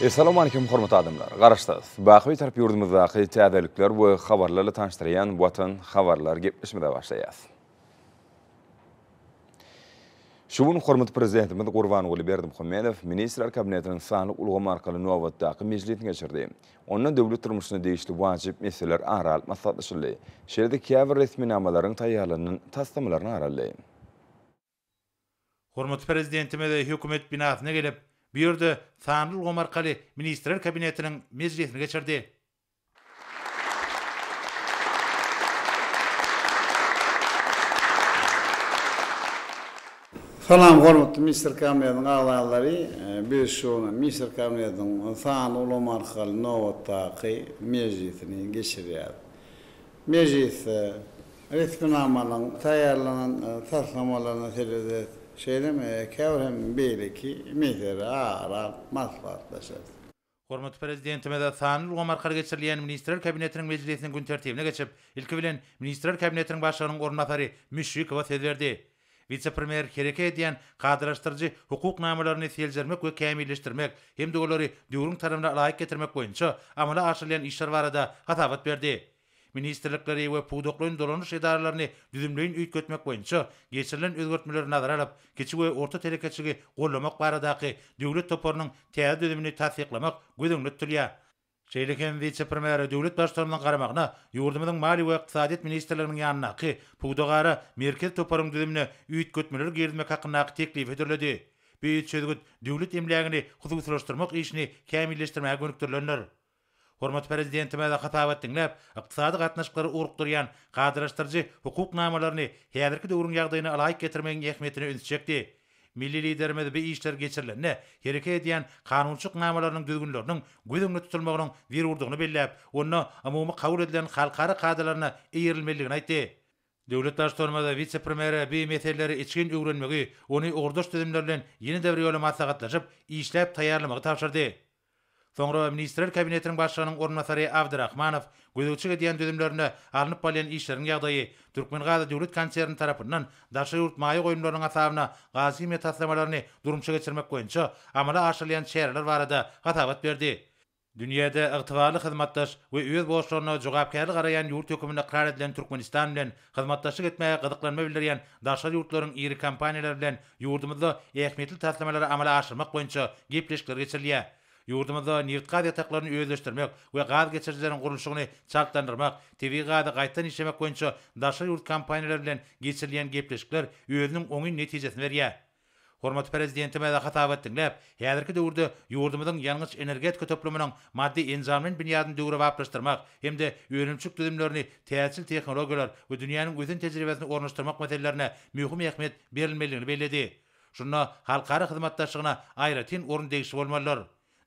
Essalawmalikim hormatly adamlar! Garaşsyz, baky Bitarap ýurdumyzdaky täzelikler we habarlarla tanyşdyrýan Watan habarlar gepleşimize başlaýas. Şu gün hormatly Prezidentimiz Gurbanguly Berdimuhamedow Ministrler Kabinetiniň sanly ulgam arkaly nobatdaky mejlisini geçirdi. Onda döwlet durmuşyna degişli wajyp meseleler ara alyp maslahatlaşyldy. Şeýle-de käbir resminamalaryň taýýarlanylan taslamalaryna garaldy. Hormatly Prezidentimiz Hökümet binasyna gelip, bu ýerde sanly ulgam arkaly Ministrler Kabinetiniň mejlisini geçirdi. Salam hormatly Ministrler Kabinetiniň agzalary! Biz şu gün Ministrler Kabinetiniň sanly ulgam arkaly nobatdaky mejlisini geçirýäris. Mejlisde resminamalaryň taýýarlanan taslamalaryna serederis, şeýle hem käbir hem beýleki meseleleri ara alyp maslahatlaşarys. Hormatly Prezidentimiz sanly ulgam arkaly geçirilýän Ministrler Kabinetiniň mejlisiniň gün tertibine geçip, ilki bilen, Ministrler Kabinetiniň Başlygynyň orunbasary Müşşikowa söz berdi. Wise-premýer hereket edýän kadalaşdyryjy hukuk namalaryny seljermek we kämilleşdirmek hem-de olary döwrüň talabyna laýyk getirmek boýunça amala aşyrylýan işler barada hasabat berdi. Ministrlikleri we pudaklaýyn dolanyş edaralaryny düzümleýin üýtgetmek boýunça geçirilen özgertmeleri nazara alyp, kiçi we orta telekeçiligi goldamak baradaky döwlet toparynyň täze düzümini tassyklamak göz öňünde tutulýar. Şeýle hem wise-premýer döwlet Baştutanymyzyň garamagyna ýurdumyzyň Maliýe we ykdysadyýet ministrliginiň ýanyndaky Pudagara merkezi toparyň düzümine üýtgetmeler girizmek hakyndaky teklibi hödürledi. Bu çözgüt döwlet emlägini hususylaşdyrmak işini kämilleşdirmäge gönükdirilendir. Hormatly Prezidentimiz hasabat diňläp, ykdysady gatnaşyklary ugrukdyrýan kadalaşdyryjy hukuk namalaryny häzirki döwrüň ýagdaýyna ylaýyk getirmegiň ähmiýetine ünsi çekdi. Milli Liderimiz bu işler geçirilende hereket edýän kanunçylyk namalarynyň düzgünleriniň göz öňünde tutulmagynyň zerurdygyny belläp, onda umumy kabul edilen halkara kadalaryna eýerilmelidigini aýtdy. Döwlet Baştutanymyz wise-premýere bu meseleleri içgin öwrenmegi, ony ugurdaş düzümler bilen ýene-de bir ýola maslahatlaşyp, işläp taýýarlamagy tabşyrdy. Soňra Ministrler Kabinetiniň Başlygynyň orunbasary Abdyrahmanow gözegçilik edýän düzümlerinde alnyp barylýan işleriň ýagdaýy, Türkmengaz döwlet konserni tarapyndan daşary ýurt maýa goýumlarynyň hasabyna gazhimiýa taslamalaryny durmuşa geçirmek boýunça amala aşyrylýan çäreler barada hasabat berdi. Dünýäde ygtybarly hyzmatdaş we öz borçlaryna jogapkärli garaýan ýurt höküminde ykrar edilen Türkmenistan bilen hyzmatdaşlyk etmäge gyzyklanma bildirýän daşary ýurtlaryň iri kompaniýalary bilen ýurdumyzda ähmiýetli taslamalary amala aşyrmak boýunça gepleşikler geçirilýär. Ýurdumyzda nebitgaz ýataklaryny özleşdirmek we gaz geçirijileriň gurluşygyny çaltlandyrmak, tebigy gazy gaýtadan işlemek boýunça daşary ýurt kompaniýalary bilen geçirilýän gepleşikler özüniň oňyn netijesini berýär. Hormatly Prezidentimiz hasabat diňläp, häzirki döwürde ýurdumyzyň ýangyç-energetika toplumynyň maddy-enjamlaýyn binýadyny döwrebaplaşdyrmak hem-de önümçilik düzümlerini täzeçil tehnologiýalar we dünýäniň ösen tejribesini ornaşdyrmak meselelerine möhüm ähmiýet berilmelidigini belledi. Şunda halkara hyzmatdaşlygyna aýratyn orun degişli bolmalydyr.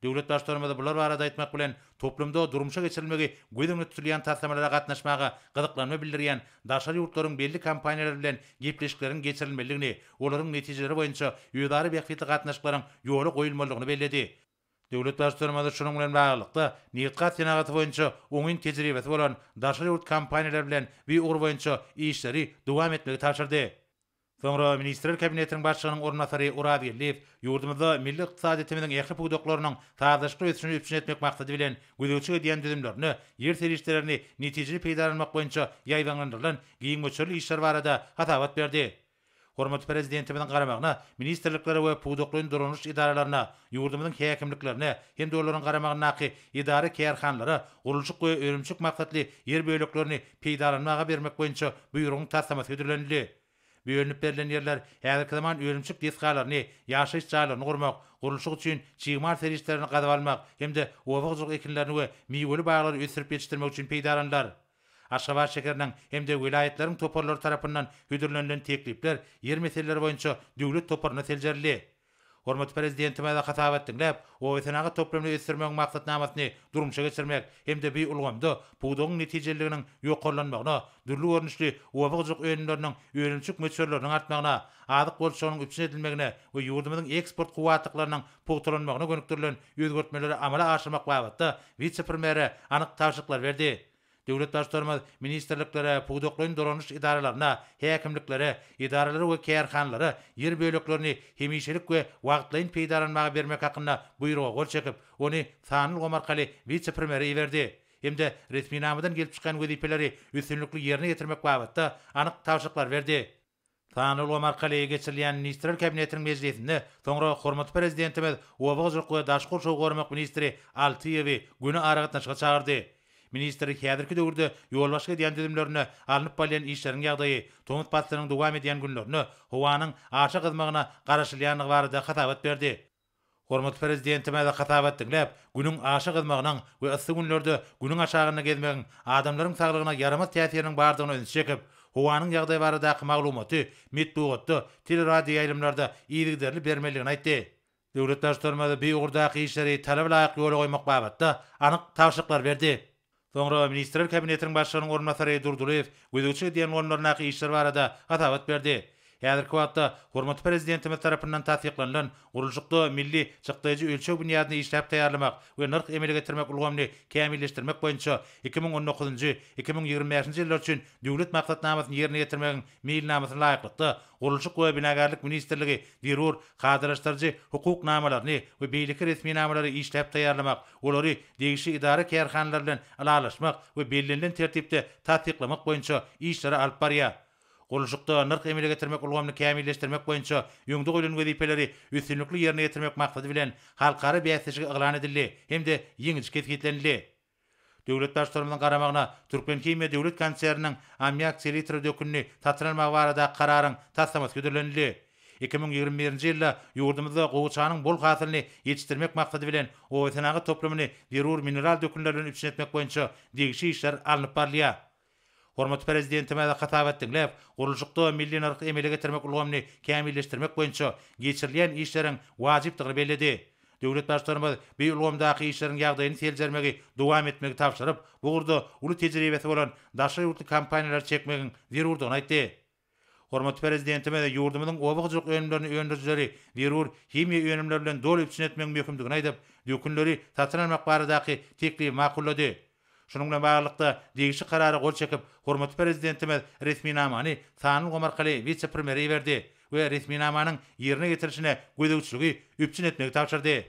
Döwlet Baştutanymyz bular barada aýtmak bilen, toplumda durmuşa geçirilmegi göz öňünde tutulýan taslamalara gatnaşmaga gyzyklanma bildirýän daşary ýurtlaryň belli kompaniýalary bilen gepleşikleriň geçirilmelidigini, olaryň netijeleri boýunça özara bähbitli gatnaşyklaryň ýola goýulmalydygyny belledi. Döwlet Baştutanymyz şunuň bilen baglylykda, nebitgaz senagaty boýunça oňyn tejribesi bolan daşary ýurt kompaniýalary bilen bu ugur boýunça işleri dowam etmegi tabşyrdy. Soňra Ministrler Kabinetiniň Başlygynyň orunbasary Oraz Geldiýew ýurdumyzda milli ykdysadyýetimiziň ähli pudaklarynyň sazlaşykly ösüşini üpjün etmek maksady bilen, gözegçilik edýän düzümlerine ýer serişdelerini netijeli peýdalanmak boýunça ýaýbaňlandyrylan giň möçberli işler barada hasabat berdi. Hormatly Prezidentimiziň garamagyna ministrliklere we pudaklaýyn dolanyş edaralaryna, ýurdumyzyň häkimliklerine hem-de olaryň garamagyndaky edara-kärhanalara gurluşyk we önümçilik maksatly ýer böleklerini peýdalanmaga bermek boýunça buýrugyň taslamasy hödürlenildi. Bölünip berlen ýerler häzirki zaman önümçilik desgalaryny, ýaşaýyş jaýlaryny gurmak, gurluşyk üçin çig mal serişdelerini gazyp almak hem-de oba hojalyk ekinlerini we miweli baglary ösdürip ýetişdirmek üçin peýdalanylar. Aşgabat şäheriniň hem-de welaýatlaryň toparlary tarapyndan hödürlenilen teklipler ýer meseleleri boýunça döwlet toparynda seljerildi. Hormatly Prezidentimiz hasabat diňläp, obasenagat toplumyny ösdürmegiň maksatnamasyny durmuşa geçirmek hem-de bu ulgamda pudagyň netijeliliginiň ýokarlanmagyna, dürli görnüşli oba hojalyk önümleriniň önümçilik möçberleriniň artmagyna, azyk bolçulygynyň üpjün edilmegine we ýurdumyzyň eksport kuwwatlyklarynyň pugtalanmagyna gönükdirilen özgertmeleri amala aşyrmak babatda wise-premýere anyk tabşyryklary berdi. Döwlet Baştutanymyz ministrliklere, pudaklaýyn dolanyş edaralaryna, häkimliklere, edaralara we kärhanalara ýer böleklerini hemişelik we wagtlaýyn peýdalanmaga bermek hakynda Buýruga gol çekip, ony sanly ulgam arkaly wise-premýere iberdi hem-de resminamadan gelip çykýan wezipeleri üstünlikli ýerine ýetirmek babatda anyk tabşyryklary berdi. Sanly ulgam arkaly geçirilýän Ministrler Kabinetiniň mejlisinde soňra hormatly Prezidentimiz oba hojalyk we daşky gurşawy goramak ministri Altyýewi göni aragatnaşyga çagyrdy. Ministr häzirki döwürde ýolbaşçylyk edýän düzümlerinde alnyp barylýan işleriň ýagdaýy, tomus paslynyň dowam edýän günlerinde howanyň aşa gyzmagyna garaşylýandygy barada hasabat berdi. Hormatly Prezidentimiz hasabat diňläp, Günüň aşa gyzmagynyň we yssy günlerde Günüň aşagynda gezmegiň adamlaryň saglygyna ýaramaz täsiriniň bardygyna ünsi çekip, howanyň ýagdaýy baradaky maglumaty metbugatda, teleradioýaýlymlarda yzygiderli bermelidigini aýtdy. Döwlet Baştutanymyz bu ugurdaky işleri talaba laýyk ýola goýmak babatda anyk tabşyryklary berdi. Soňra Ministrler Kabinetiniň Başlygynyň orunbasary Durdylyýew gözegçilik edýän ulgamlaryndaky işler barada hasabat berdi. Häzirki wagtda hormatly Prezidentimiz tarapyndan tassyklanylan Gurluşykda milli çykdaýjy ölçeg binýadyny işläp taýýarlamak we nyrh emele getirmek ulgamyny kämilleşdirmek boýunça 2019-njy, 2025-nji ýyllar üçin Döwlet maksatnamasyny ýerine ýetirmegiň meýilnamasyna laýyklykda Gurluşyk we binagärlik ministrligi zerur kadalaşdyryjy hukuk namalaryny we beýleki resminamalary işläp taýýarlamak, olary degişli edara-kärhanalar bilen ylalaşmak we bellenilen tertipde tassyklamak boýunça işleri alyp barýar. Gurluşykda nyrh emele getirmek ulgamyny kämilleşdirmek boýunça öňde goýlan wezipeleri üstünlikli ýerine ýetirmek maksady bilen, halkara bäsleşigi yglan edildi hem-de ýeňiji kesgitlenildi. Döwlet Baştutanymyzyň garamagyna Türkmenhimiýa döwlet konserniniň ammiak selitra dökünini satyn almagy baradaky kararyň taslamasy hödürlenildi. 2021-nji ýylda ýurdumyzda gowaçanyň bol hasylyny ýetişdirmek maksady bilen, obasenagat toplumyny zerur mineral dökünler bilen üpjün etmek boýunça degişli işler alnyp barylýar. Hormatly Prezidentimiz hasabat diňläp, gurluşykda milli nyrh emele getirmek ulgamyny kämilleşdirmek boýunça geçirilýän işleriň wajypdygyny belledi. Döwlet Baştutanymyz bu ulgamdaky işleriň ýagdaýyny seljermegi dowam etmegi tabşyryp, bu ugurda uly tejribesi bolan daşary ýurtly kompaniýalary çekmegiň zerurdygyny aýtdy. Hormatly Prezidentimiz ýurdumyzyň oba hojalyk önümlerini öndürijileri zerur himiýa önümleri bilen doly üpjün etmegiň möhümdigini aýdyp, dökünleri satyn almak baradaky teklibi makullady. Şunuň bilen baglylykda, degişli Karara gol çekip, hormatly Prezidentimiz resminamany sanly ulgam arkaly wise-premýere iberdi we resminamanyň ýerine ýetirilişine gözegçiligi üpjün etmegi tabşyrdy.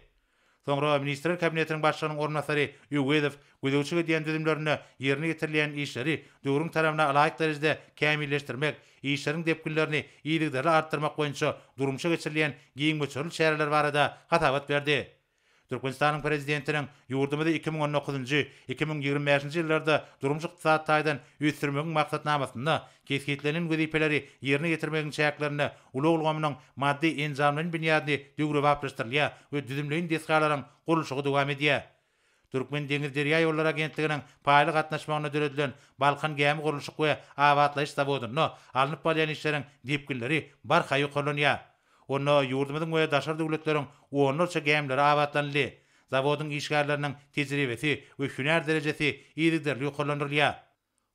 Soňra Ministrler Kabinetiniň Başlygynyň orunbasary Öwezow gözegçilik edýän düzümlerinde ýerine ýetirilýän işleri döwrüň talabyna laýyk derejede kämilleşdirmek, işleriň depginlerini yzygiderli artdyrmak boýunça durmuşa geçirilýän giň möçberli çäreler barada hasabat berdi. Türkmenistanyň Prezidentiniň ýurdumyzy 2019-njy, 2025-nji ýyllarda durmuş-ykdysady taýdan ösdürmegiň maksatnamasynda kesgitlenen wezipeleri ýerine ýetirmegiň çäklerinde ulag ulgamynyň maddy-enjamlaýyn binýadyny döwrebaplaşdyrylýar we düzümleýin desgalaryň gurluşygy dowam edýär. Türkmendeňizderýaýollary agentliginiň paýly gatnaşmagynda döredilen Balkan gämi gurluşyk we abatlaýyş zawodynda alnyp barylýan işleriň depginleri barha ýokarlanýar. Onda ýurdumyzyň we daşary döwletleriň onlarça gämileri abatlanyldy. Zawodyň işgärleriniň tejribesi we hünär derejesi yzygiderli ýokarlandyrylýar.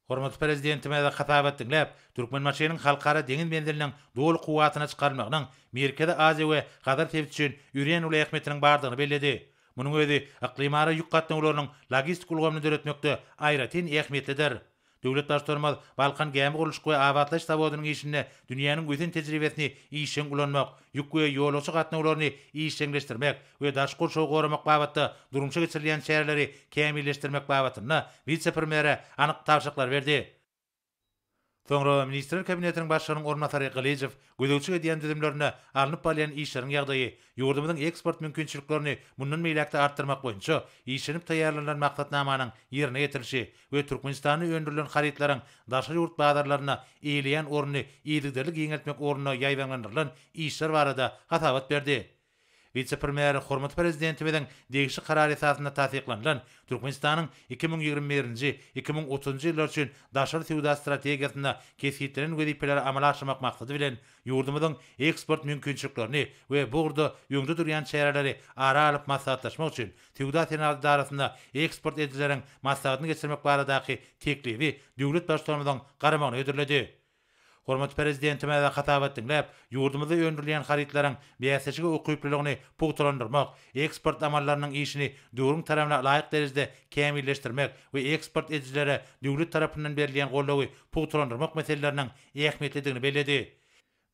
Hormatly Prezidentimiz hasabat diňläp, Türkmenbaşynyň Halkara deňiz menziliniň doly kuwwatyna çykarylmagynyň Merkezi Aziýa we Hazar sebiti üçin örän uly ähmiýetiniň bardygyny belledi. Munuň özi yklymara ýük gatnawlarynyň logistik ulgamyny döretmekde aýratyn ähmiýetlidir. Döwlet Baştutanymyz Balkan gämi gurluşyk we abatlaýyş zawodynyň işinde dünýäniň ösen tejribesini işjeň ulanmak, ýük we ýolagçy gatnawlaryny işjeňleşdirmek we daşky gurşawy goramak babatda durmuşa geçirilýän çäreleri kämilleşdirmek babatynda wise-premýere anyk tabşyryklary berdi. Soňra Ministrler Kabinetiniň Başlygynyň orunbasary Gylyjow gözegçilik edýän düzümlerinde alnyp barylýan işleriň ýagdaýy, ýurdumyzyň eksport mümkinçiliklerini mundan beýläk-de artdyrmak boýunça işlenip taýýarlanylan maksatnamanyň ýerine ýetirilişi we Türkmenistanda öndürilen harytlaryň daşary ýurt bazarlarynda eýeleýän ornuny yzygiderli giňeltmek ugrunda ýaýbaňlandyrylan işler barada hasabat berdi. Wise-premýer hormatly Prezidentimiziň degişli Karary esasynda tassyklanylan Türkmenistanyň 2021-nji, 2030-njy ýyllar üçin daşary söwda strategiýasynda kesgitlenen wezipeleri amala aşyrmak maksady bilen, ýurdumyzyň eksport mümkinçiliklerini we bu ugurda öňde durýan çäreleri ara alyp maslahatlaşmak üçin Söwda-senagat edarasynda eksport edijileriň maslahatyny geçirmek baradaky teklibi döwlet Baştutanymyzyň garamagyna hödürledi. Hormatly Prezidentimiz hasabat diňläp, ýurdumyzda öndürilýän harytlaryň bäsleşige ukyplylygyny pugtalandyrmak, eksport amallarynyň işini döwrüň talabyna laýyk derejede kämilleşdirmek we eksport edijilere döwlet tarapyndan berilýän goldawy pugtalandyrmak meseleleriniň ähmiýetlidigini belledi.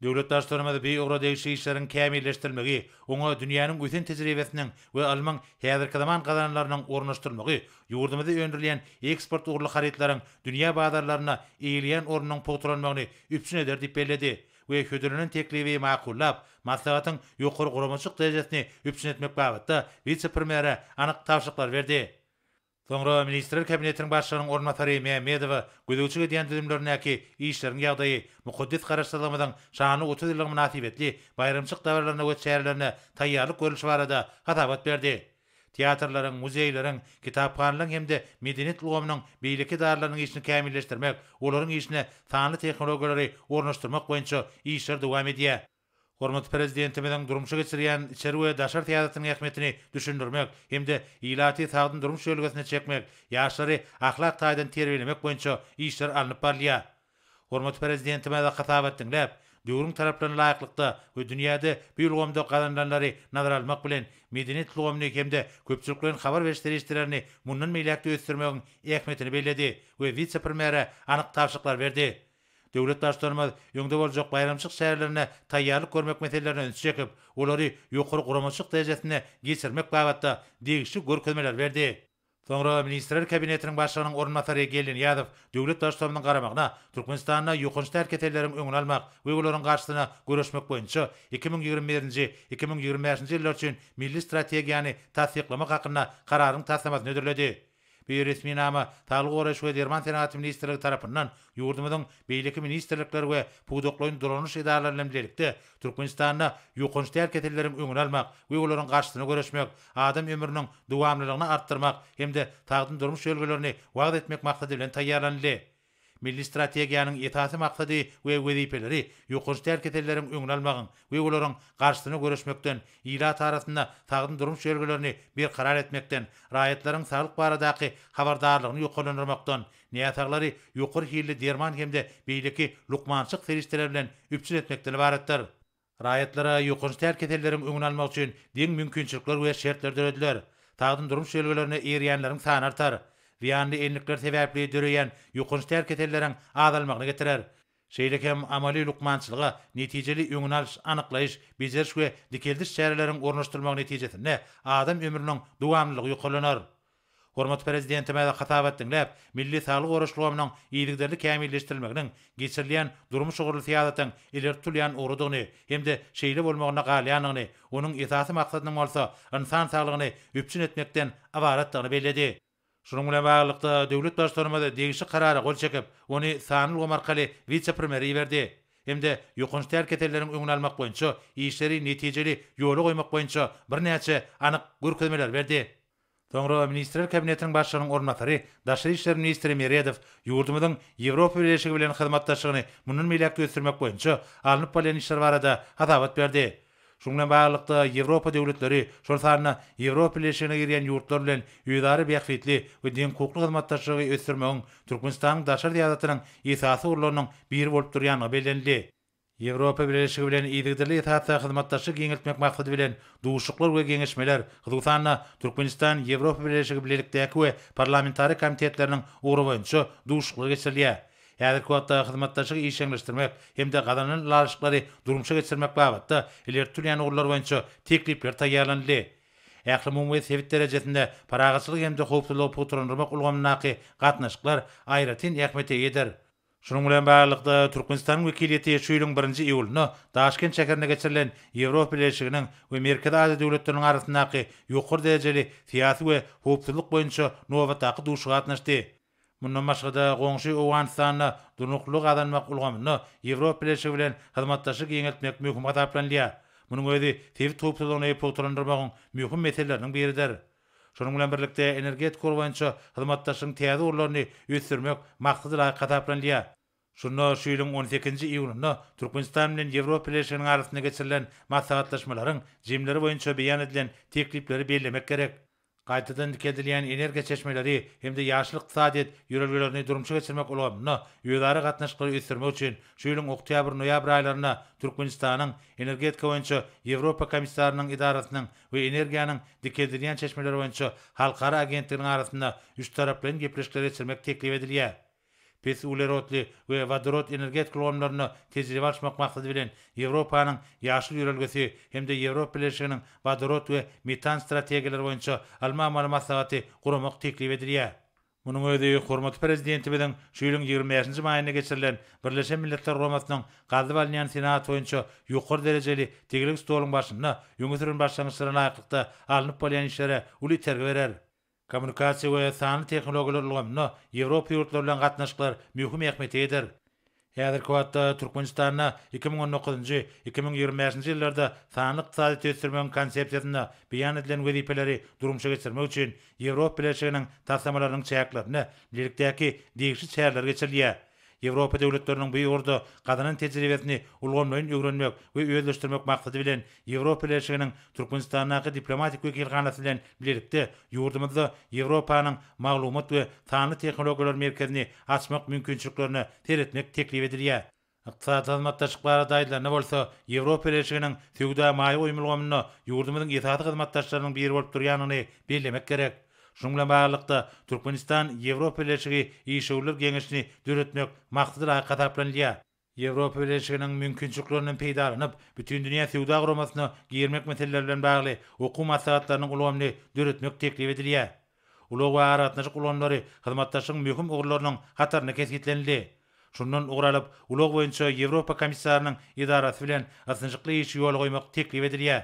Döwlet Baştutanymyz bu ugra degişli işleriň kämilleşdirilmegi, oňa dünýäniň ösen tejribesiniň we ylmyň häzirki zaman gazananlarynyň ornaşdyrylmagy ýurdumyzda öndürilýän eksport ugurly harytlaryň dünýä bazarlarynda eýeleýän ornunyň pugtalanmagyny üpjün eder diýip belledi we hödürlenen teklibi makullap, maslahatyň ýokary guramaçylyk derejesini üpjün etmek babatda wise-premýere anyk tabşyryklary berdi. Soňra Ministrler Kabinetiniň Başlygynyň orunbasary Mämmedowa gözegçilik edýän düzümlerindäki işleriň ýagdaýy, mukaddes Garaşsyzlygymyzyň şanly 30 ýyllygy mynasybetli baýramçylyk dabaralaryna we çärelerine taýýarlyk görlüşi barada hasabat berdi. Teatrlaryň, muzeýleriň, kitaphanalaryň hem-de medeniýet ulgamynyň beýleki edaralarynyň işini kämilleşdirmek, olaryň işine sanly tehnologiýalary ornaşdyrmak boýunça işler dowam edýär. Hormatly Prezidentimiziň durmuşa geçirýän içeri we daşary syýasatynyň ähmiýetini düşündirmek hem-de ilaty sagdyn durmuş ýörelgesine çekmek, ýaşlary ahlak taýdan terbiýelemek boýunça işler alnyp barylýar. Hormatly Prezidentimiz hasabat diňläp, döwrüň talaplaryna laýyklykda we dünýäde bu ulgamda gazanylanlary nazara almak bilen, medeniýet ulgamyny hem-de köpçülikleýin habar beriş serişdelerini mundan beýläk-de ösdürmegiň ähmiýetini belledi we wise-premýere anyk tabşyryklary berdi. Döwlet Baştutanymyz öňde boljak baýramçylyk çärelerine taýýarlyk görmek meselelerine ünsi çekip, olary ýokary guramaçylyk derejesinde geçirmek babatda degişli görkezmeleri berdi. Soňra Ministrler Kabinetiniň Başlygynyň orunbasary Geldi Nyýazow döwlet Baştutanymyzyň garamagyna Türkmenistanda ýokanç däl keselleriň öňüni almak we olaryň garşysyna göreşmek boýunça 2021-nji, 2025-nji ýyllar üçin Milli strategiýany tassyklamak hakynda Kararyň taslamasyny hödürledi. Bu resminama Saglygy goraýyş we derman senagaty ministrligi tarapyndan ýurdumyzyň beýleki ministrlikleri we pudaklaýyn dolanyş edaralary bilen bilelikde Türkmenistanda ýokanç däl keselleriň öňüni almak we olaryň garşysyna göreşmek, adam ömrüniň dowamlylygyny artdyrmak hem-de sagdyn durmuş ýörelgelerini wagyz etmek maksady bilen taýýarlanyldy. Milli strategiýanyň esasy maksady we wezipeleri ýokanç däl keselleriň öňüni almagyň we olaryň garşysyna göreşmekden, ilat arasynda sagdyn durmuş ýörelgelerini berkarar etmekden, raýatlaryň saglyk baradaky habardarlygyny ýokarlandyrmakdan, näsaglary ýokary hilli derman hem-de beýleki lukmançylyk serişdeleri bilen üpjün etmekden ybaratdyr. Raýatlara ýokanç däl keselleriň öňüni almak üçin deň mümkinçilikler we şertler dörediler. Sagdyn durmuş ýörelgelerine eýerýänleriň sany artar. Zyýanly endikler sebäpli döreýän ýokanç däl keselleriň azalmagyna getirer. Şeýle hem amaly lukmançylyga netijeli öňüni alyş, anyklaýyş, bejeriş we dikeldiş çäreleriň ornaşdyrylmagy netijesinde adam ömrüniň dowamlylygy ýokarlanar. Hormatly Prezidentimiz hasabat diňläp, milli saglygy goraýyş ulgamynyň yzygiderli kämilleşdirilmeginiň geçirilýän durmuş ugurly syýasatyň ileri tutulýan ugrudygyny hem-de şeýle bolmagynda galýandygyny, onuň esasy maksadynyň bolsa ynsan saglygyny üpjün etmekden ybaratdygyny belledi. Şunuň bilen baglylykda, döwlet Baştutanymyz degişli Karara gol çekip, ony sanly ulgam arkaly wise-premýere iberdi hem-de ýokanç däl keselleriň öňüni almak boýunça işleri netijeli ýola goýmak boýunça birnäçe anyk görkezmeleri berdi. Soňra Ministrler Kabinetiniň Başlygynyň orunbasary, daşary işler ministri Meredow ýurdumyzyň Ýewropa Bileleşigi bilen hyzmatdaşlygyny mundan beýläk-de ösdürmek boýunça alnyp barylýan işler barada hasabat berdi. Şunuň bilen baglylykda, Ýewropa döwletleri, şol sanda Ýewropa Bileleşigine girýän ýurtlar bilen özara bähbitli we deňhukukly hyzmatdaşlygy ösdürmegiň Türkmenistanyň daşary syýasatynyň esasy ugurlarynyň biri bolup durýandygy bellenildi. Ýewropa Bileleşigi bilen yzygiderli esasda hyzmatdaşlygy giňeltmek maksady bilen, duşuşyklar we geňeşmeler, hususan-da, Türkmenistan, Ýewropa Bileleşigi bilelikdäki we parlamentara komitetleriniň ugry boýunça duşuşyklar geçirilýär. Häzirki wagtda hyzmatdaşlygy işjeňleşdirmek hem-de gazanylan ylalaşyklary durmuşa geçirmek babatda ileri tutulýan ugurlar boýunça teklipler taýýarlanyldy. Ählumumy we sebit derejesinde parahatçylygy hem-de howpsuzlygy pugtalandyrmak ulgamyndaky gatnaşyklar aýratyn ähmiýete eýedir. Şunuň bilen baglylykda, Türkmenistanyň wekiliýeti şu ýylyň birinji iýulynda Daşkent şäherinde geçirilen Ýewropa Bileleşiginiň we Merkezi Aziýa döwletleriniň arasyndaky ýokary derejeli syýasy we howpsuzlyk boýunça nobatdaky duşuşyga gatnaşdy. Mundan başga-da, goňşy Owganystanda durnuklylygy gazanmak ulgamynda Ýewropa Bileleşigi bilen hyzmatdaşlygy giňeltmek möhüm hasaplanylýar. Munuň özi sebit howpsuzlygyny pugtalandyrmagyň möhüm meseleleriniň biridir. Şunuň bilen birlikde, energetika ugry boýunça hyzmatdaşlygyň täze ugurlaryny ösdürmek maksadalaýyk hasaplanylýar. Şunda şu ýylyň on sekizinji iýunynda Türkmenistan bilen Ýewropa Bileleşiginiň arasynda geçirilen maslahatlaşmalaryň jemleri boýunça beýan edilen teklipleri bellemek gerek. Gaýtadan dikeldilýän energiýa çeşmeleri hem-de ýaşyl ykdysadyýet ýörelgelerini durmuşa geçirmek ulgamynda özara gatnaşyklary ösdürmek üçin şu ýylyň oktýabr-noýabr aýlarynda Türkmenistanyň Energetika boýunça Ýewropa komissarynyň edarasynyň we Energiýanyň dikeldilýän çeşmeleri boýunça halkara agentliginiň arasynda üçtaraplaýyn gepleşikleri geçirmek teklip edilýär. Pes uglerodly we wodorod energetika ulgamlarynda tejribe alyşmak maksady bilen Ýewropanyň Ýaşyl ýörelgesi hem-de Ýewropa Bileleşiginiň wodorod we metan strategiýalary boýunça ylmy-amaly maslahaty guramak teklip edilýär. Munuň özi hormatly Prezidentimiziň şu ýylyň 25-nji maýynda geçirilen Birleşen Milletler Guramasynyň gazylyp alynýan senagat boýunça ýokary derejeli tegelek stoluň başynda öňe süren başlangyçlaryna laýyklykda alnyp barylýan işlere uly itergi berer. Kommunikasiýa we sanly tehnologiýalar ulgamynda Ýewropa ýurtlary bilen gatnaşyklar möhüm ähmiýete eýedir. Häzirki wagtda Türkmenistanda 2019-njy, 2025-nji ýyllarda sanly ykdysadyýeti ösdürmegiň Konsepsiýasynda beýan edilen wezipeleri durmuşa geçirmek üçin Ýewropa Bileleşiginiň taslamalarynyň çäklerinde bilelikdäki degişli çäreler geçirilýär. Ýewropa döwletleriniň bu ugurda gazanan tejribesini ulgamlaýyn öwrenmek we özleşdirmek maksady bilen, Ýewropa Bileleşiginiň Türkmenistandaky diplomatik wekilhanasy bilen bilelikde ýurdumyzda Ýewropanyň Maglumat we sanly tehnologiýalar merkezini açmak mümkinçiliklerine seretmek teklip edilýär. Ykdysady hyzmatdaşlyk barada aýdylanda bolsa, Ýewropa Bileleşiginiň söwda-maýa goýum ulgamynda ýurdumyzyň esasy hyzmatdaşlarynyň biri bolup durýandygyny bellemek gerek. Şunuň bilen baglylykda, Türkmenistan Ýewropa Bileleşigi Işewürler geňeşini döretmek maksada laýyk hasaplanylýar. Ýewropa Bileleşiginiň mümkinçiliklerinden peýdalanyp, Bütindünýä Söwda Guramasyna girmek meseleleri bilen bagly okuw maslahatlarynyň ulgamyny döretmek teklip edilýär. Ulag we aragatnaşyk ulgamlary hyzmatdaşlygyň möhüm ugurlarynyň hatarynda kesgitlenildi. Şundan ugur alyp, ulag boýunça Ýewropa komissarynyň edarasy bilen ysnyşykly işi ýola goýmak teklip edilýär.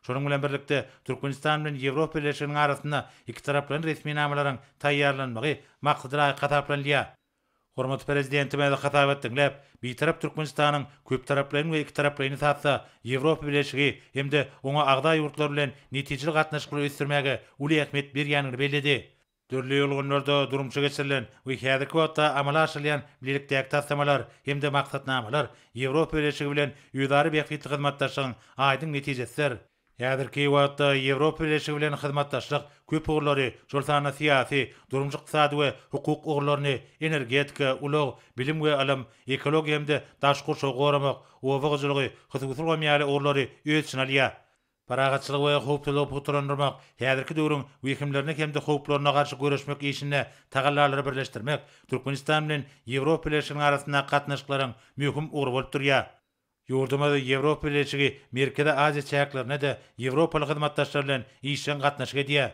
Şonuň bilen birlikde, Türkmenistan bilen Ýewropa Bileleşiginiň arasynda ikitaraplaýyn resminamalaryň taýýarlanmagy maksada laýyk hasaplanylýar. Hormatly Prezidentimiz hasabat diňläp, Bitarap Türkmenistanyň köptaraplaýyn we ikitaraplaýyn esasda Ýewropa Bileleşigi hem-de oňa agza ýurtlar bilen netijeli gatnaşyklary ösdürmäge uly ähmiýet berýändigini belledi. Dürli ulgamlarda durmuşa geçirilen we häzirki wagtda amala aşyrylýan bilelikdäki taslamalar hem-de maksatnamalar Ýewropa Bileleşigi bilen özara bähbitli hyzmatdaşlygyň aýdyň netijesidir. Häzirki wagtda Ýewropa Bileleşigi bilen hyzmatdaşlyk köp ugurlary, şol sanda syýasy, durmuş-ykdysady we hukuk ugurlaryny, energetika, ulag, bilim we ylym, ekologiýa hem-de daşky gurşawy goramak, oba hojalygy, hususy ulgam ýaly ugurlary öz içine alýar. Parahatçylygy we howpsuzlygy pugtalandyrmak, häzirki döwrüň wehimlerine hem-de howplaryna garşy göreşmek işinde tagallalary birleşdirmek Türkmenistan bilen Ýewropa Bileleşiginiň arasyndaky gatnaşyklaryň möhüm ugry bolup durýar. Ýurdumyz Ýewropa Bileleşigi Merkezi Aziýa çäklerinde-de ýewropaly hyzmatdaşlar bilen işjeň gatnaşyk edýär.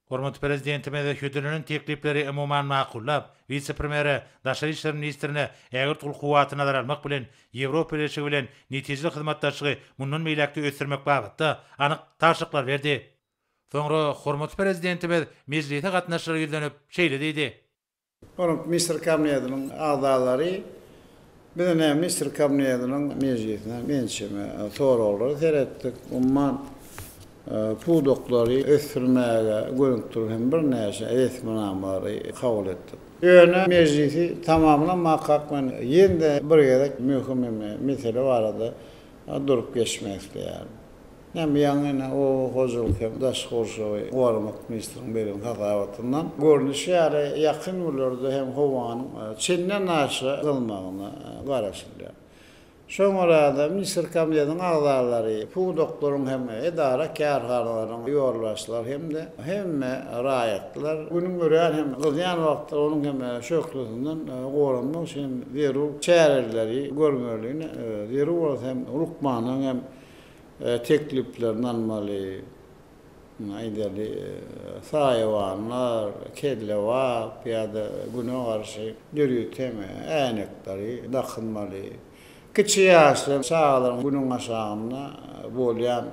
Hormatly Prezidentimiz hödürlenen teklipleri umuman makullap, wise-premýere, daşary işler ministrine ägirt uly kuwwaty nazara almak bilen, Ýewropa Bileleşigi bilen netijeli hyzmatdaşlygy mundan beýläk-de ösdürmek babatda anyk tabşyryklar berdi. Soňra hormatly Prezidentimiz mejlise gatnaşyjylara ýüzlenip, şeýle diýdi. Hormatly Ministrler Kabinetiniň agzalary, biz ine Ministrler Kabinetiniň mejlisine ençeme soraglara seretdik. Umuman, pudaklary ösdürmäge gönükdirilen hem birnäçe resminamalary kabul etdik. Ýöne mejlisi tamamlamakak men ýene-de bir gezek möhüm mesele barada durup geçmek isleýärin. Näme ýaňy ine oba hojalyk hem daşky gurşawy goramak ministriniň beren hasabatyndan görnüşi ýaly ýakyn günlerde hem howanyň çenden aşa gyzmagyna garaşylýar. Şoňa görä-de Ministrler Kabinetiniň agzalary, pudaklaryň hem edara-kärhanalaryň ýolbaşçylary hem-de hemme raýatlar günüň örän hem gyzýan wagtda onuň hem şöhlesinden goranmak üçin hem zerur çäreleri görmeli, zerur bolsa hem lukmanyň hem tekliplerini almaly, aýdaly, saýawanlar, kellebap ýa-da Güne garşy ýörite äýnekleri dakynmaly. Kiçi ýaşly çagalaryň Günüň aşagynda bolýan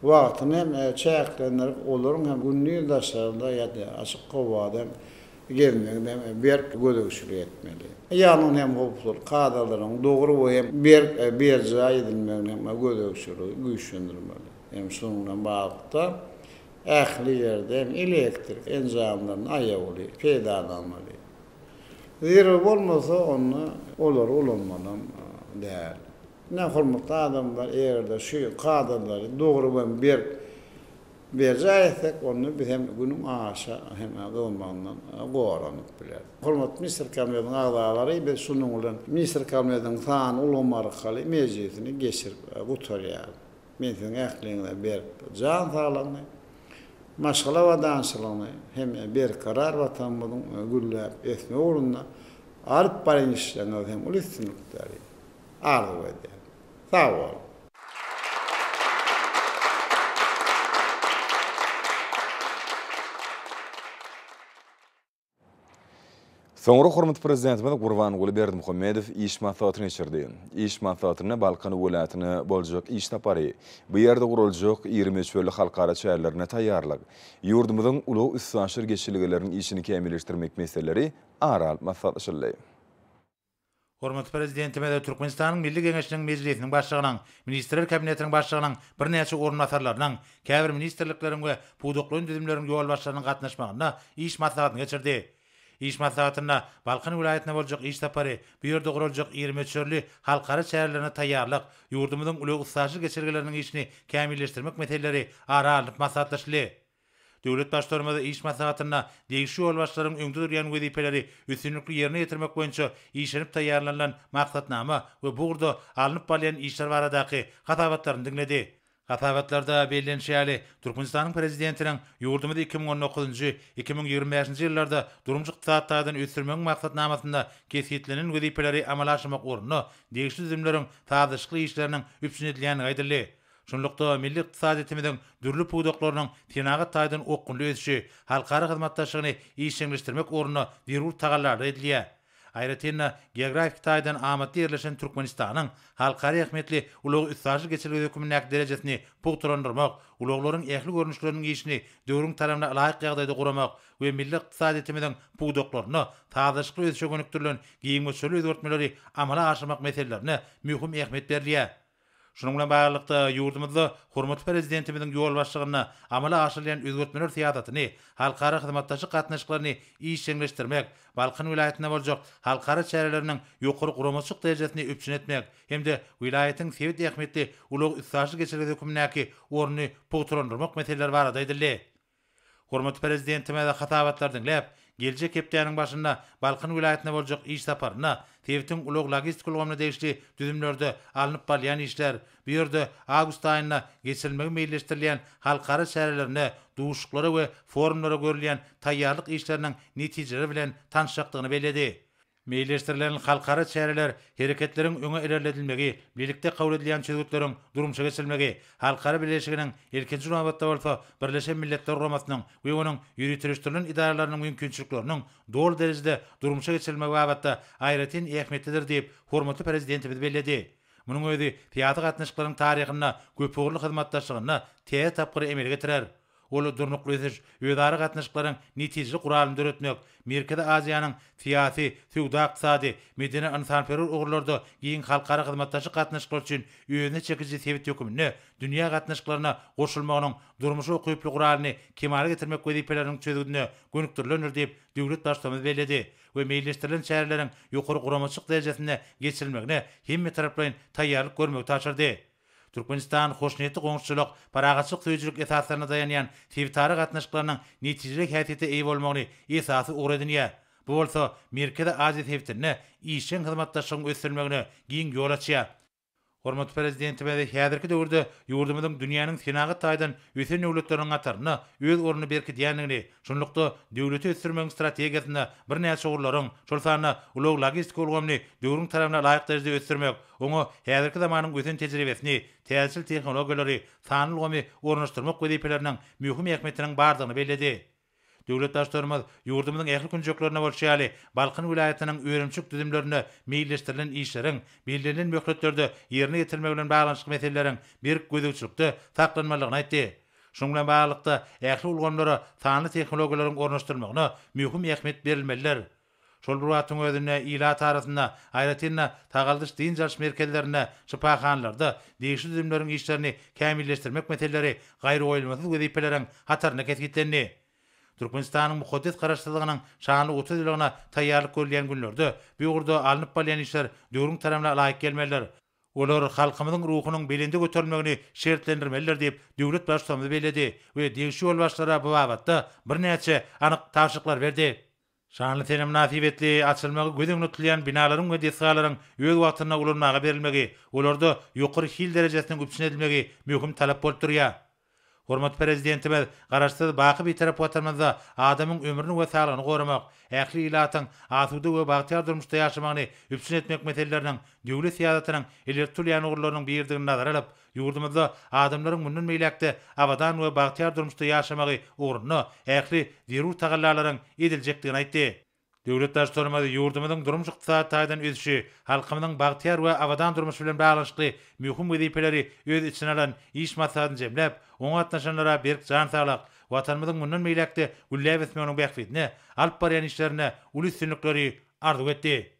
wagtyny hem çäklendirip, olaryň hem gündiz daşarda ýa-da açyk howada hem gezmegine hem berk gözegçilik etmeli. Ýangyn hem howpsuzlyk kadalarynyň dogry we hem berk berjaý edilmegine hem gözegçiligi güýçlendirmeli. Hem şunuň bilen baglylykda ähli ýerde hem elektrik enjamlaryny aýawly peýdalanmaly. Zerur bolmasa onda olary ulanmalam däl. Ine hormatly adamlar eger-de şu kadalary dogry we berk. berjaý etsek, onda biz hem Günüň aşa hem gyzmagyndan goranyp bileris. Hormatly Ministrler Kabinetiniň agzalary, biz şunuň bilen Ministrler Kabinetiniň sanly ulgam arkaly mejlisini geçirip gutarýarys. Men siziň ähliňize berk jan saglygyny, maşgala abadançylygyny hem berkarar Watanymyzyň gülläp ösmegi ugrunda alyp barýan işleriňizde hem uly üstünlikleri arzuw edýärin. Sag boluň! Soňra hormatly Prezidentimiz Gurbanguly Berdimuhamedow iş maslahatyny geçirdi. Iş maslahatynda Balkan welaýatyna boljak iş sapary, bu ýerde guraljak iri möçberli halkara çärelerine taýýarlyk, ýurdumyzyň ulag-üstaşyr geçelgeleriniň işini kämilleşdirmek meseleleri ara alyp maslahatlaşyldy. Hormatly Prezidentimiz Türkmenistanyň Milli Geňeşiniň Mejlisiniň Başlygynyň, Ministrler Kabinetiniň Başlygynyň birnäçe orunbasarlarynyň, käbir ministrlikleriň we pudaklaýyn düzümleriň ýolbaşçylarynyň gatnaşmagynda iş maslahatyny geçirdi. Iş maslahatynda Balkan welaýatyna boljak iş sapary, bu ýerde guraljak iri möçberli halkara çärelerine taýýarlyk, ýurdumyzyň ulag-üstaşyr geçelgeleriniň işini kämilleşdirmek meseleleri ara alnyp maslahatlaşyldy. Döwlet Baştutanymyz iş maslahatynda degişli ýolbaşçylaryň öňde durýan wezipeleri üstünlikli ýerine ýetirmek boýunça işlenip taýýarlanylan maksatnama we bu ugurda alnyp barylýan işler baradaky hasabatlaryny diňledi. Hasabatlarda bellenişi ýaly, Türkmenistanyň Prezidentiniň ýurdumyzy 2019-njy, 2025-nji ýyllarda durmuş-ykdysady taýdan ösdürmegiň maksatnamasynda kesgitlenen wezipeleri amala aşyrmak ugrunda degişli düzümleriň sazlaşykly işleriniň üpjün edilýändigi aýdyldy. Şunlukda, milli ykdysadyýetimiziň dürli pudaklarynyň senagat taýdan okgunly ösüşi, halkara hyzmatdaşlygyny işjeňleşdirmek ugrunda zerur tagallalar edilýär. Aýratyn-da, geografiki taýdan amatly ýerleşen Türkmenistanyň halkara ähmiýetli ulag-üstaşyr geçelgesi hökmündäki derejesini pugtalandyrmak, ulaglaryň ähli görnüşleriniň işini döwrüň talabyna laýyk ýagdaýda guramak we milli ykdysadyýetimiziň pudaklarynda sazlaşykly ösüşe gönükdirilen giň möçberli özgertmeleri amala aşyrmak meselelerine möhüm ähmiýet berilýär. Şunuň bilen baglylykda, ýurdumyzda hormatly Prezidentimiziň ýolbaşçylygynda amala aşyrylýan özgertmeler syýasatyny, halkara hyzmatdaşlyk gatnaşyklaryny işjeňleşdirmek, Balkan welaýatynda boljak halkara çäreleriniň ýokary guramaçylyk derejesini üpjün etmek hem-de welaýatyň sebit ähmiýetli ulag-üstaşyr geçelgesi hökmündäki ornuny pugtalandyrmak meseleleri barada aýdyldy. Hormatly Prezidentimiz hasabatlary diňläp, geljek hepdäniň başynda Balkan welaýatyna boljak iş saparynda sebitiň ulag-logistika ulgamyna degişli düzümlerde alnyp barylýan işler, bu ýerde awgust aýynda geçirilmegi meýilleşdirilýän halkara çärelerine, duşuşyklara we forumlara görülýän taýýarlyk işleriniň netijeleri bilen tanyşjakdygyny belledi. Meýilleşdirilen halkara çäreler hereketleriň öňe ilerledilmegi, bilelikde kabul edilýän çözgütleriň durmuşa geçirilmegi, halkara bileleşiginiň, ilkinji nobatda bolsa, Birleşen Milletler Guramasynyň we onuň ýöriteleşdirilen edaralarynyň mümkinçilikleriniň doly derejede durmuşa geçirilmegi babatda aýratyn ähmiýetlidir diýip, hormatly Prezidentimiz belledi. Munuň özi syýasy gatnaşyklaryň taryhynda köpugurly hyzmatdaşlygynda täze tapgyry emele getirer. Ol durnukly ösüş, özara gatnaşyklaryň netijeli guralyny döretmek, Merkezi Aziýanyň syýasy, söwda-ykdysady, medeni-ynsanperwer ugurlarda giň halkara hyzmatdaşlyk gatnaşyklary üçin özüne çekiji sebit höküminde dünýä gatnaşyklaryna goşulmagynyň durmuşa ukyply guralyny kemala getirmek wezipeleriniň çözgüdine gönükdirilendir diýip, döwlet Baştutanymyz belledi we meýilleşdirilen çäreleriň ýokary guramaçylyk derejesinde geçirilmegine hemmetaraplaýyn taýýarlyk görmegi tabşyrdy. Türkmenistan hoşniýetli goňşuçylyk, parahatçylyk söýüjilik esaslaryna daýanýan sebitara gatnaşyklarynyň netijeli häsiýete eýe bolmagyny esasy ugur edinýär. Bu bolsa Merkezi Aziýa sebitinde işjeň hyzmatdaşlygyň ösdürilmegine giň ýol açýar. Hormatly Prezidentimiz häzirki döwürde ýurdumyzyň dünýäniň senagat taýdan ösen döwletleriniň hatarynda öz ornuny berkidýändigini, şunlukda, döwleti ösdürmegiň strategiýasynda birnäçe ugurlaryň, şol sanda ulag-logistika ulgamyny döwrüň talabyna laýyk derejede ösdürmek, Oňa häzirki zamanyň ösen tejribesini, täzeçil tehnologiýalary, sanly ulgamy ornaşdyrmak wezipeleriniň möhüm ähmiýetiniň bardygyny belledi. Döwlet Baştutanymyz ýurdumyzyň ähli künjeklerinde bolşy ýaly, Balkan welaýatynyň önümçilik düzümlerinde meýilleşdirilen işleriň bellenilen möhletlerde ýerine ýetirilmegi bilen baglanyşykly meseleleriň berk gözegçilikde saklanmalydygyny aýtdy. Şunuň bilen baglylykda, ähli ulgamlara sanly tehnologiýalaryň ornaşdyrylmagyna möhüm ähmiýet berilmelidir. Şol bir wagtyň özünde ilat arasynda, aýratyn-da, sagaldyş-dynç alyş merkezlerinde, şypahanalarda degişli düzümleriň işlerini kämilleşdirmek meseleleri gaýragoýulmasyz wezipeleriň hatarynda kesgitlendi. Türkmenistanyň mukaddes Garaşsyzlygynyň şanly 30 ýyllygyna taýýarlyk görülýän günlerde bu ugurda alnyp barylýan işler döwrüň talabyna laýyk gelmelidir. Olar halkymyzyň ruhunyň belende göterilmegini şertlendirmelidir diýip, döwlet Baştutanymyz belledi we degişli ýolbaşçylara bu babatda birnäçe anyk tabşyryklary berdi. Şanly sene mynasybetli açylmagy göz öňünde tutulýan binalaryň we desgalaryň öz wagtynda ulanmaga berilmegi, olarda ýokary hil derejesiniň üpjün edilmegi möhüm talap bolup durýar. Hormatly Prezidentimiz Garaşsyz, baky Bitarap Watanymyzda adamyň ömrüni we saglygyny goramak, ähli ilatyň asuda we bagtyýar durmuşda ýaşamagyny üpjün etmek meseleleriniň döwlet syýasatynyň ileri tutulýan ugurlarynyň biridigini nazara alyp, ýurdumyzda adamlaryň mundan beýläk-de abadan we bagtyýar durmuşda ýaşamagy ugrunda ähli zerur tagallalaryň ediljekdigini aýtdy. Döwlet Baştutanymyz ýurdumyzyň durmuş-ykdysady taýdan ösüşi, halkymyzyň bagtyýar we abadan durmuşy bilen baglanyşykly möhüm wezipeleri öz içine alan iş maslahatyny jemläp, oňa gatnaşanlara berk jan saglyk, Watanymyzyň mundan beýläk-de gülläp ösmeginiň bähbidine alyp barýan işlerinde uly üstünlikleri arzuw etdi.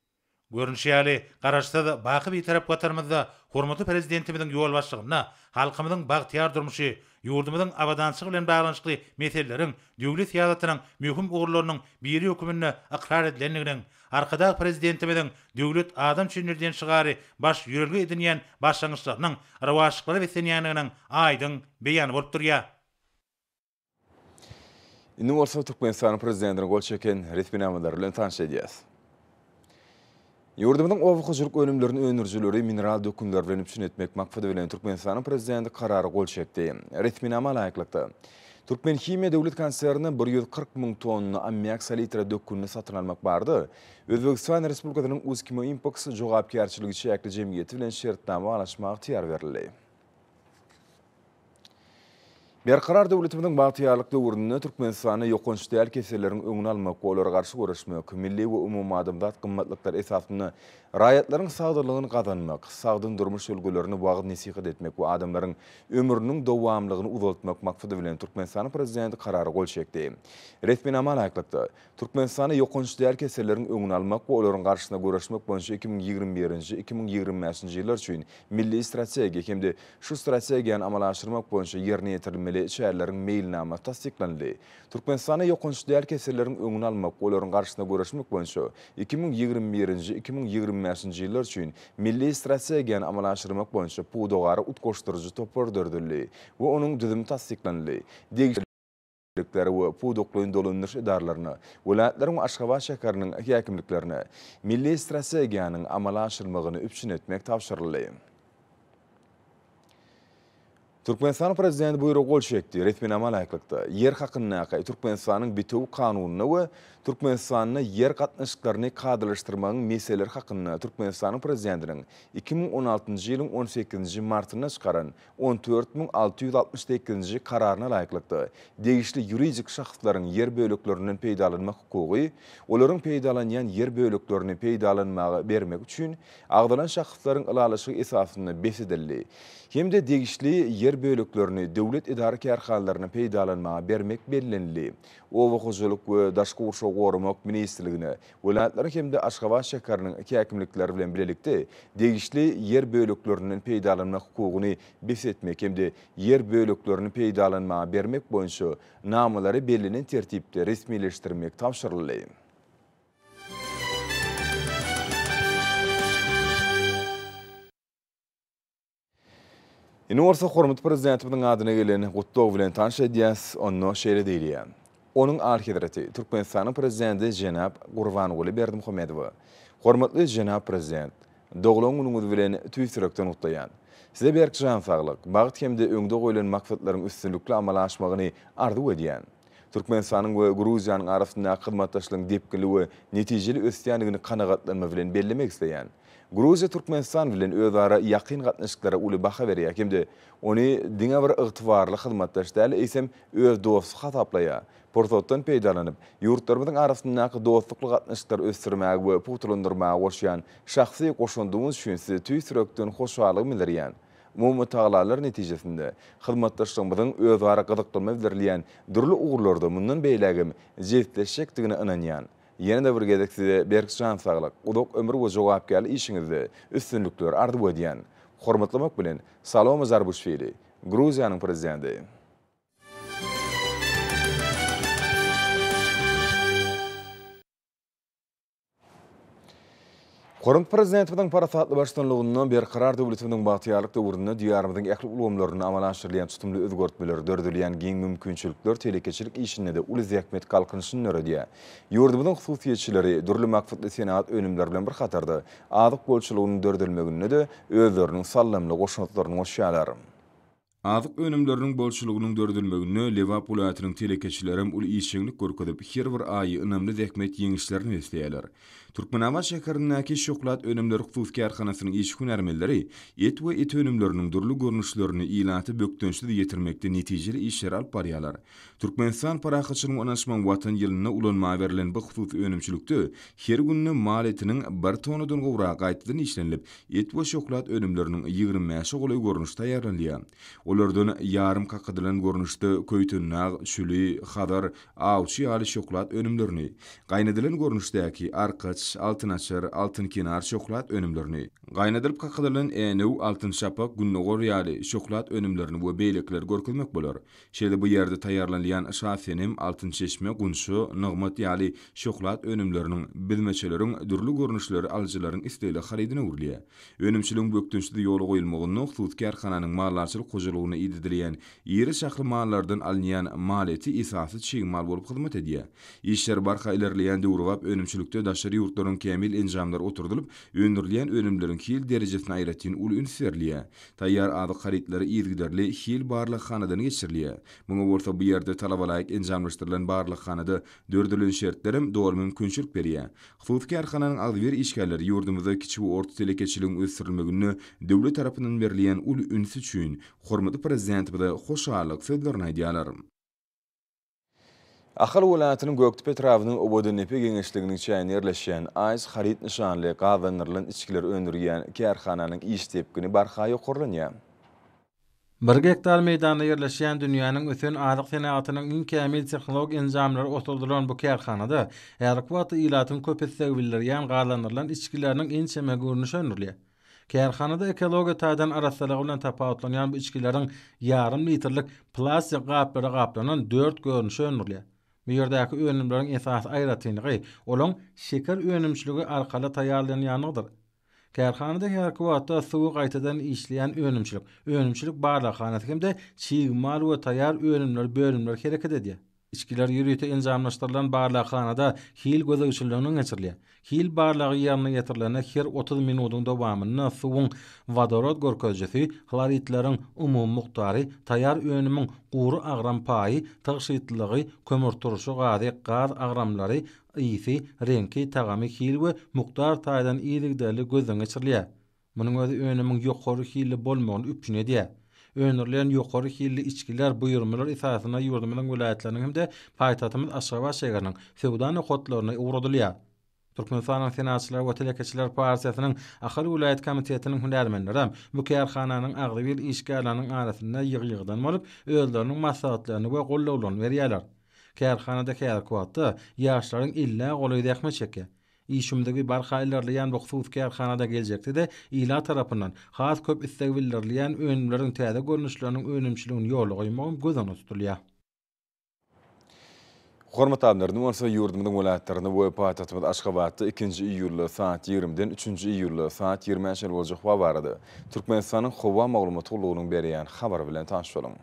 Görnüşi ýaly, Garaşsyz, baky Bitarap Watanymyzda hormatly Prezidentimiziň ýolbaşçylygynda halkymyzyň bagtyýar durmuşy, ýurdumyzyň abadançylygy bilen baglanyşykly meseleleriň döwlet syýasatynyň möhüm ugurlarynyň biri höküminde ykrar edilendiginiň, Arkadag Prezidentimiziň Döwlet adam üçindir diýen şygary baş ýörelge edinýän başlangyçlarynyň rowaçlyklara beslenýändiginiň aýdyň beýany bolup durýar. Indi bolsa Türkmenistanyň Prezidentiniň gol çeken resminamalary bilen tanyş edýäris. Ýurdumyzyň oba hojalyk önümlerini öndürijileri mineral dökünler bilen üpjün etmek maksady bilen Türkmenistanyň Prezidenti Karara gol çekdi. Resminama laýyklykda, Türkmenhimiýa döwlet konsernine 140 müň tonna ammiak salitra dökünini satyn almak barada Özbegistan Respublikasynyň Uzkimoimpoks jogapkärçiligi çäkli jemgyýeti bilen şertnama baglaşmaga ygtyýar berildi. Berkarar döwletimiziň bagtyýarlyk döwründe Türkmenistanda ýokanç däl keselleriň öňüni almak we olara garşy göreşmek, milli we umumadamzat gymmatlyklary esasynda raýatlaryň sagdynlygyny gazanmak, sagdyn durmuş ýörelgelerini wagyz-nesihat etmek we adamlaryň ömrüniň dowamlygyny uzaltmak maksady bilen Türkmenistanyň Prezidenti Karara gol çekdi. Resminama laýyklykda, Türkmenistanda ýokanç däl keselleriň öňüni almak we olaryň garşysyna göreşmek boýunça 2021-nji, 2025-nji ýyllar üçin Milli strategiýa hem-de şu strategiýany amala aşyrmak boýunça ýerine ýetirilmeli çäreleriň meýilnamasy tassyklanyldy. Türkmenistanda ýokanç däl keselleriň öňüni almak we olaryň garşysyna göreşmek boýunça 2021-nji, 2025-nji ýyllar üçin Milli strategiýany amala aşyrmak boýunça pudagara utgaşdyryjy topar döredildi we onuň düzümi tassyklanyldy. Degişli. Liklere we pudaklaýyn dolandyryş edaralaryna, welaýatlaryň we Aşgabat şäheriniň häkimliklerine Milli strategiýanyň amala aşyrylmagyny üpjün etmek tabşyryldy. Türkmenistanyň Prezidenti buýruga gol çekdi. Resminama laýyklykda, Ýer hakyndaky Türkmenistanyň bitewi Kanunyna we Türkmenistanda ýer gatnaşyklaryny kadalaşdyrmagyň meseleleri hakynda Türkmenistanyň Prezidentiniň 2016-njy ýylyň on sekizinji martynda çykaran 14668-nji Kararyna laýyklykda, degişli ýuridik şahslaryň ýer böleklerinden peýdalanmak hukugy, olaryň peýdalanýan ýer böleklerini peýdalanmaga bermek üçin agzalan şahslaryň ylalaşygy esasynda bes edildi hem-de degişli ýer böleklerini döwlet edara-kärhanalaryna peýdalanmaga bermek bellenildi. Oba hojalyk we daşky gurşawy goramak ministrligine Welaýatlaryň hem-de Aşgabat şäheriniň häkimlikleri bilen bilelikde degişli ýer böleklerinden peýdalanmak hukugyny bes etmek hem-de ýer böleklerini peýdalanmaga bermek boýunça namalary bellenen tertipde resmileşdirmek tabşyryldy. Indi bolsa hormatly Prezidentimiziň adyna gelen gutlag bilen tanyş edýäs, onda şeýle diýilýär, Onuň Alyhezreti, Türkmenistanyň Prezidenti jenap Gurbanguly Berdimuhamedowa, Hormatly jenap Prezident, doglan günüňiz bilen tüýs ýürekden gutlaýan. Size berk jan saglyk, bagt hem-de öňde goýlan maksatlaryň üstünlikli amala aşmagyny arzuw edýän. Türkmenistanyň we Gruziýanyň arasyndaky hyzmatdaşlygyň depginli we netijeli ösýändigini kanagatlanma bilen bellemek isleýän. Gruziýa Türkmenistan bilen özara ýakyn gatnaşyklara uly baha berýär hem-de ony diňe bir ygtybarly hyzmatdaş däl, eýsem, öz dosty hasaplaýar. Pursatdan peýdalanyp, ýurtlarymyzyň arasyndaky dostlukly gatnaşyklary ösdürmäge we pugtalandyrmaga goşýan şahsy goşandyňyz üçin size tüýs ýürekden hoşallygymy bildirýän. Umumy tagallalar netijesinde, hyzmatdaşlygymyzyň özara gyzyklanma bildirilýän dürli ugurlarda mundan beýlägem jebisleşjekdigine ynanýan. Ýene-de bir gezek size berk jan saglyk, uzak ömür we jogapkärli işiňizde üstünlikler arzuw edýän. Hormatlamak bilen, Salome Zarbuşwili, Gruziýanyň Prezidenti. Hormatly Prezidentimiziň parasatly baştutanlygynda Berkarar döwletimiziň bagtyýarlyk döwründe Diýarymyzyň ähli ulgamlarynda amala aşyrylýan tutumly özgertmeler, döredilýän giň mümkinçilikler telekeçilik işinde-de uly zähmet galkynyşyny döredýär. Ýurdumyzyň hususyýetçileri dürli maksatly senagat önümleri bilen bir hatarda, azyk bolçulygynyň döredilmeginde-de özleriniň saldamly goşantlaryny goşýarlar. Azyk önümleriniň bolçulygynyň döredilmeginde Lebap welaýatynyň telekeçilerem uly işjeňlik görkezip, her bir aýy ynamly zähmet ýeňişlerine besleýärler. Türkmenabat şäherindäki Şöhlat önümleri hususy kärhanasynyň iş hünärmenleri et we et önümleriniň dürli görnüşlerini ilata bökdençsiz ýetirmekde netijeli işleri alyp barýarlar. Türkmenistan Parahatçylygyň we ynanyşmagyň Watany ýylynda ulanmaga berlen bu hususy önümçilikde her günde mal etiniň bir tonnadan gowragy gaýtadan işlenilip, Et we şöhlat önümleriniň 25-e golaý görnüşi taýýarlanylýar. Olardan ýarym kakadylan görnüşde köýtendag, çüli, hazar, awçy ýaly şöhlat önümlerini, gaýnadylan görnüşdäki arkaç, altynaçar, altynkenar şöhlat önümlerini, gaýnadylyp kakadylan änew, altyn şapak, gündogar ýaly şöhlat önümlerini we beýlekileri görkezmek bolar. Şeýle bu ýerde taýýarlanylýan Şasenem, Altyn çeşme, Gunça, Nygmat ýaly şöhlat önümleriniň, büzmeçeleriň dürli görnüşleri alyjylaryň islegli harydyna öwrülýär. Önümçiligiň bökdençsiz ýola goýulmagynda hususy kärhananyň maldarçylyk hojalygynda idedilýän iri şahly mallardan alynýan mal eti esasy çig mal bolup hyzmat edýär. Işler barha ilerleýän döwrebap önümçilikde daşary ýurtlaryň kämil enjamlary oturdylyp, öndürilýän önümleriň hil derejesine aýratyn uly üns berilýär. Taýýar azyk harytlary yzygiderli hil barlaghanadan geçirilýär. Muňa bolsa bu ýerde talabalaýyk enjamlaşdyrylan barlaghanada döredilen şertlerem doly mümkinçilik berýär. Hususy kärhananyň agzybir işgärleri ýurdumyzda kiçi we orta telekeçiligiň ösdürilmeginde döwlet tarapyndan berilýän uly üns üçin hormatly Prezidentimize hoşallyk sözlerini aýdýarlar. Ahal welaýatynyň Gökdepe etrabynyň Owadandepe geňeşliginiň çäginde ýerleşýän Aýs haryt nyşanly gazlandyrylan içgileri öndürýän kärhananyň iş depgini barha ýokarlanýar. Bir gektar meýdanda ýerleşýän dünýäniň ösen azyk senagatynyň iň kämil tehnologik enjamlary oturdylan bu kärhanada häzirki wagtda ilatyň köp isleg bildirýän gazlandyrylan içgileriniň ençeme görnüşi öndürilýär. Kärhanada ekologiýa taýdan arassalygy bilen tapawutlanýan bu içgileriň ýarym litrlik plastik gaplara gaplanan dört görnüşi öndürilýär. Bu ýerdäki önümleriň esasy aýratynlygy olaň şeker önümçiligi arkaly taýýarlanýanlygydyr. Kärhanada häzirki wagtda suwy gaýtadan işleýän önümçilik, önümçilik barlaghanasy hem-de çig mal we taýýar önümler bölümleri hereket edýär. Içgiler ýörite enjamlaşdyrylan barlaghanada hil gözegçiliginden geçirilýär. Hil barlagy ýerine ýetirilende her 30 minudyň dowamynda suwuň wodorod görkezijisi, hloridleriň umumy mukdary, taýýar önümiň gury agram paýy, tygşytlylygy, kömürturşy gazy, gaz agramlary, ysy, reňki, tagamy hil we mukdar taýdan yzygiderli gözden geçirilýär. Munuň özi önümiň ýokary hilli bolmagyny üpjün edýär. Öndürilýän ýokary hilli içgiler buýurmalar esasynda ýurdumyzyň welaýatlarynyň hem-de paýtagtymyz Aşgabat şäheriniň söwda nokatlaryna ugradylýar. Türkmenistanyň Senagatçylar we telekeçiler partiýasynyň Ahal welaýat komitetiniň hünärmenlerem bu kärhananyň agzybir işgärleriniň arasynda ýygy-ýygydan bolup, özleriniň maslahatlaryny we goldawlaryny berýärler. Kärhanada häzirki wagtda ýaşlaryň ellä golaýy zähmet çekýär. Iş ümzügi barha ilerleýän bu hususy kärhanada geljekde-de ilat tarapyndan has köp isleg bildirilýän önümleriň täze görnüşleriniň önümçiligini ýola goýmagam göz öňünde tutulýar. Hormatly alymlar, indi bolsa ýurdumyzyň welaýatlarynda we paýtagtymyz Aşgabatda ikinji iýulda saat ýigrimiden üçünji iýulda saat ýigrimä çenli boljak howa barada Türkmenistanyň Howa maglumat gullugynyň berýän habary bilen tanyş boluň.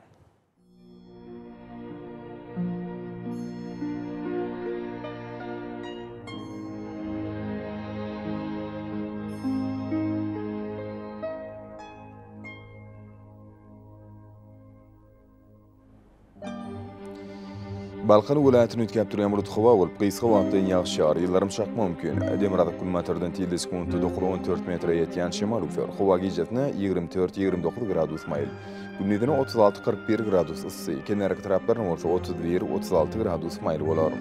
Balkan welaýatyny üýtgäp durýan bulut howa bolup, gysga wagtlaýyn ýagyş ýagar, ýyldyrym çakmagy mümkin. Demirgazyk-günbatardan tizligi sekuntda 9-14 metre ýetýän şemal üflär. Howa gijesine 24, 29 gradus maýyl. Gündizine 36, 41 gradus yssy, kenarýaka etraplarynda bolsa 31, 36 gradus maýyl bolar.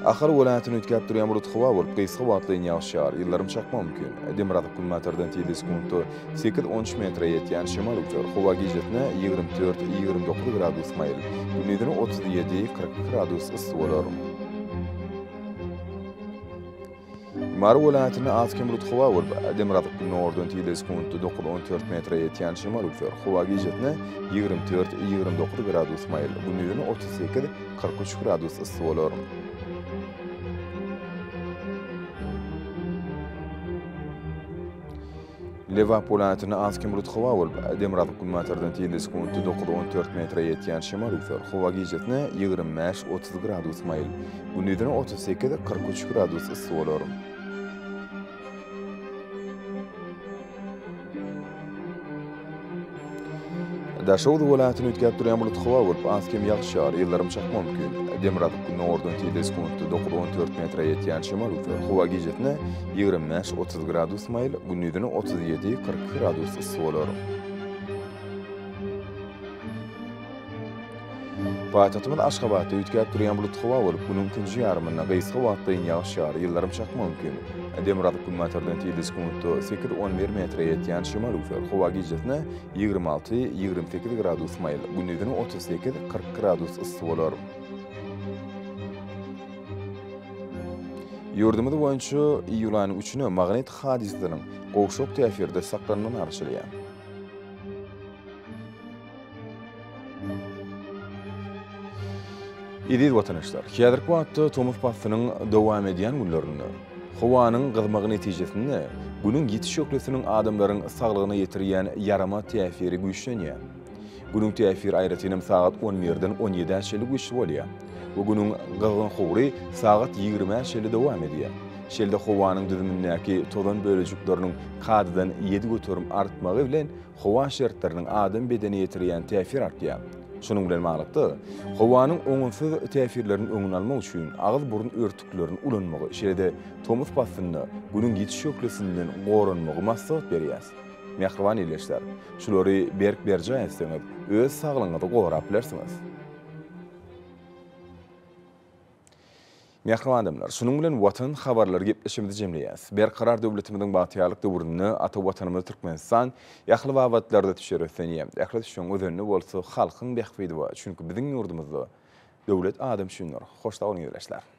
Ahal welaýatyny üýtgäp durýan bulut howa bolup, gysga wagtlaýyn ýagyş ýagar, ýyldyrym çakmagy mümkin. Demirgazyk-günbatardan tizligi sekuntda sekiz, on üç metre ýetýän şemal üflär. Howa gijesine 24, 29 gradus maýyl, gündizine 37, 42 gradus yssy bolar. Mary welaýatynda az-kem bulut howa bolup, demirgazyk-gündogardan tizligi sekuntda dokuz, 14 metre ýetýän şemal üflär. Howa gijesine 24, 29 gradus maýyl, gündizine 38, 43 gradus yssy bolar. Lebap welaýatynda az-kem bulut howa bolup, demirgazyk-günbatardan tizligi sekuntda dokuz-on dört metre ýetýän şemal öwser. Howa gijesine 25-30 gradus maýyl, gündizine 38-43 gradus yssy bolar. Daşoguz welaýatynda üýtgäp durýan bulutly howa bolup, az-kem ýagyş ýagar, ýyldyrym çakmagy mümkin. Demirgazyk-gündogardan tizligi sekuntda 9-14 metre ýetýän şemal öwser. Howa gijesine 25-30 gradus maýyl, gündizine 37-42 gradus yssy bolar. Paýtagtymyz Aşgabatda üýtgäp durýan bulutly howa bolup, günüň ikinji ýarymynda gysga wagtlaýyn ýagyş ýagar, ýyldyrym çakmagy mümkin. Demirgazyk-günbatardan tizligi sekuntda sekiz-on bir metre ýetýän şemal öwser. Howa gijesine 26, 28 gradus maýyl, gündizine 38, 40 gradus yssy bolar. Ýurdumyz boýunça iýul aýynyň üçüne magnit hadysasynyň gowşak täsirde saklanmagyna garaşylýar. Eziz watandaşlar, häzirki wagtda tomus paslynyň dowam edýän günlerinde howanyň gyzmagy netijesinde Günüň ýiti şöhlesiniň adamlaryň saglygyna ýetirýän ýaramaz täsiri güýçlenýär. Günüň täsiri aýratynam sagat on birden on ýedä çenli güýçli bolýar we Günüň gyzgyn howry sagat ýigrimä çenli dowam edýär. Şeýle-de howanyň düzümindäki tozan bölejikleriniň kadadan 7% artmagy bilen howa şertleriniň adam bedenine ýetirýän täsiri artýar. Şunuň bilen baglylykda, howanyň oňaýsyz täsirleriniň öňüni almak üçin agyz-burun örtüklerini ulanmagy, şeýle-de tomus paslynda Günüň ýiti şöhlesinden goranmagy maslahat berýäris. Mähriban ildeşler, şulary berk berjaý etseňiz, öz saglygyňyzy gorap bilersiňiz. Mähriban adamlar, şunuň bilen Watan habarlary gepleşigimizi jemleýäs. Berkarar döwletimiziň bagtyýarlyk döwründe ata Watanymyz Türkmenistan ähli babatlarda ösüşlere öslenýär. Ähli ösüşiň özeninde bolsa halkyň bähbidi bar. Çünki biziň ýurdumyzda Döwlet adam üçindir. Hoş sag boluň ildeşler.